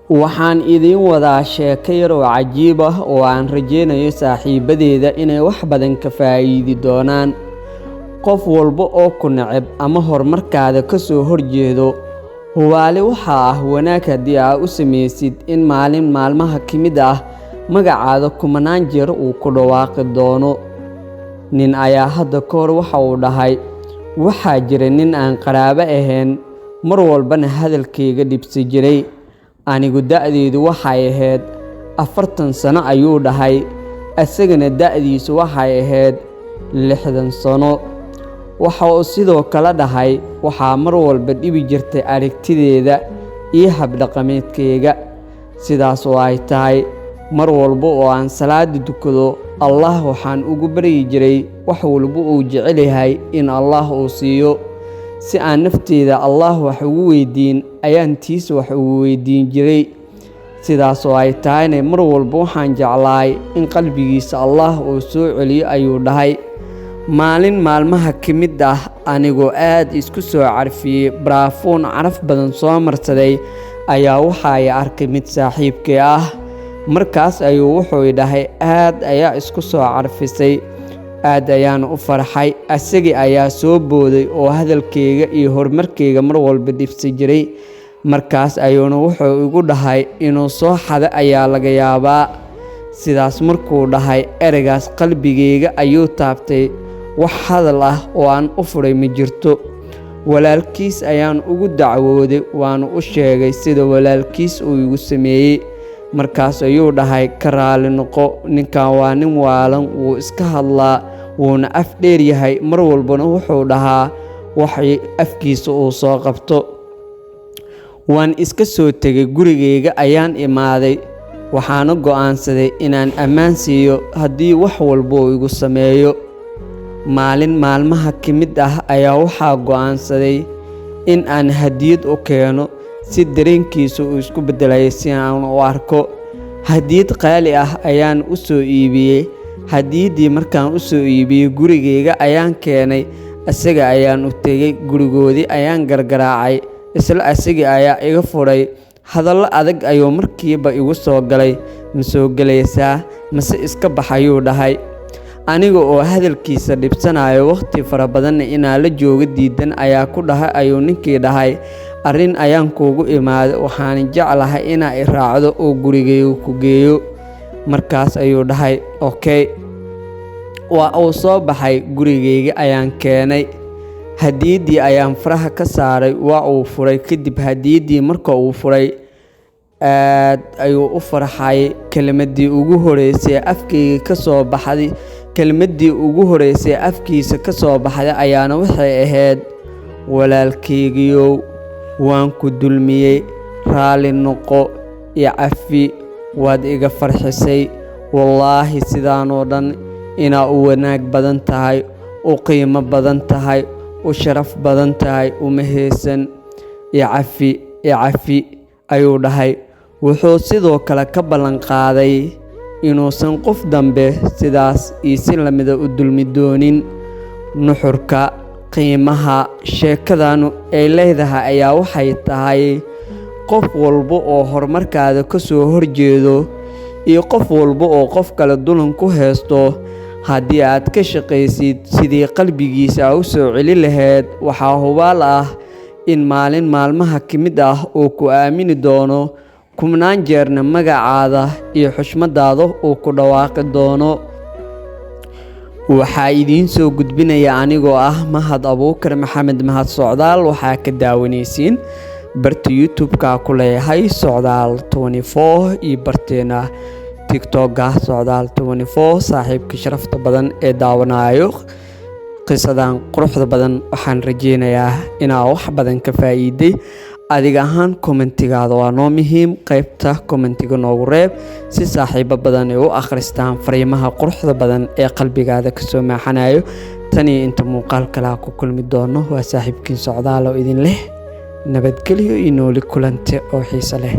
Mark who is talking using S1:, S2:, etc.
S1: Waxaan idiin wadaa sheeko yar oo cajiib ah oo aan rajaynayo saaxiibadeeda inay wax badan ka faa'iidi doonaan. Qof walba oo ku neceb ama horumarkaada ka soo horjeedo, hubaali waxaa ah wanaag haddii aad u samaysid in maalin maalmaha ka mid ah magacaada kumanaan jeer uu ku dhawaaqi doono. Nin ayaa hadda ka hor waxa uu dhahay, waxaa jira nin aan qaraabo ahayn, mar walbana hadalkayga dhibsi jiray. Anigu da'daydu waxay ahayd 40 sano ayuu dhahay, isagana da'diisu waxay ahayd 60 sano. Waxa uu sidoo kale dhahay, waxaa mar walba dhibi jirtay aragtideeda iyo habdhaqameedkayga. Sidaas oo ay tahay, mar walba oo aan salaada tukado, Allah waxaan ugu baryi jiray wax walba uu jecel yahay in Allah uu siiyo. Si aan nafteyda Allah wax ugu weydiin ayaan tiisa wax ugu weydiin jiray. Sidaas oo ay tahayna, mar walba waxaan jeclahay in qalbigiisa Allah uu soo celiyo ayuu dhahay. Maalin maalmaha ka mid ah, anigoo aad isku soo carfiyey, baraafuun caraf badan soo marsaday, ayaa waxa ay arkay mid saaxiibkay ah. Markaas ayuu wuxuu i dhahay, aad ayaa isku soo carfisay. Aad ayaan u farxay. Asagii ayaa soo booday oo hadalkayga iyo horumarkayga mar walba dhibsi jiray. Markaas ayuuna wuxuu igu dhahay inuu soo xado ayaa laga yaabaa. Sidaas markuu dhahay, ereygaas qalbigayga ayuu taabtay. Wax hadal ah oo aan u furay ma jirto. Walaalkiis ayaan ugu dacwooday, waana u sheegay sida walaalkiis uu igu sameeyey. Markaas ayuu dhahay, ka raali noqo, ninkan waa nin waalan, wuu iska hadlaa, wuuna af dheer yahay, mar walbana wuxuu dhahaa wax afkiisa uu soo qabto. Waan iska soo tegay, gurigayga ayaan imaaday, waxaana go'aansaday inaan ammaan siiyo haddii wax walba uu igu sameeyo. Maalin maalmaha ka mid ah ayaa waxaa go'aansaday in aan hadiyad u keeno si dareenkiisa uu isku beddelay si aan u arko. Hadiyad qaali ah ayaan u soo iibiyey. Hadiyaddii markaan u soo iibiyey, gurigayga ayaan keenay, isaga ayaan u tegay, gurigoodii ayaan gargaraacay, isla asagii ayaa iga furay. Hadallo adag ayuu markiiba igu soo galay. Ma soo gelaysaa mase iska bax ayuu dhahay. Aniga oo hadalkiisa dhibsanayo, waqti fara badanna inaan la joogo diidan ayaa ku dhahay, ayuu ninkii dhahay, arrin ayaan kuugu imaaday, waxaan jeclahay inaa i raacdo oo gurigayga ku geeyo. Markaas ayuu dhahay okay. Waa uu soo baxay, gurigayga ayaan keenay. Hadiyaddii ayaan faraha ka saaray, waa uu furay. Kadib hadiyaddii marka uu furay, aad ayuu u farxay. Kelmaddii ugu horeysay afkayga ka soo baxday, kelmaddii ugu horeysay afkiisa ka soo baxday ayaana waxay ahayd, walaalkaygiyow, waan ku dulmiyey, raali noqo, i cafi, waad iga farxisay. Wallaahi sidaan oo dhan inaa u wanaag badan tahay, u qiimo badan tahay, u sharaf badan tahay uma heesan. I cafi, i cafi ayuu dhahay. Wuxuu sidoo kale ka ballan qaaday inuusan qof dambe sidaas iyo si lamida u dulmi doonin. Nuxurka qiimaha sheekadanu ay leedahay ayaa waxay tahay, qof walba oo horumarkaada ka soo horjeedo iyo qof walba oo qof kale dulan ku haysto, haddii aad ka shaqaysid sidii qalbigiisa u soo celi lahayd, waxaa hubaal ah in maalin maalmaha ka mid ah uu ku aamini doono, kumnaan jeerna magacaada iyo xushmadaada uu ku dhawaaqi doono. Waxaa idiin soo gudbinaya anigoo ah Mahad Abuukar Maxamed Mahad Socdaal. Waxaa ka daawanaysiin barta YouTube-ka ku leeyahay Socdaal 24 iyo barteena TikTok-ga Socdaal 24. Saaxiibka sharafta badan ee daawanayo qisadan quruxda badan, waxaan rajeynayaa inaa wax badan ka faa'iiday. Adiga ahaan commentigaada waa noo muhiim. Qaybta commentiga noogu reeb si saaxiibo badan ay u akhristaan fariimaha quruxda badan ee qalbigaada kasoo maaxanayo. Tan iyo inta muuqaal kalea ku kulmi doono, waa saaxiibkiin Socdaal oo idin leh nabadgelyo iyo nooli kulante oo xiiso leh.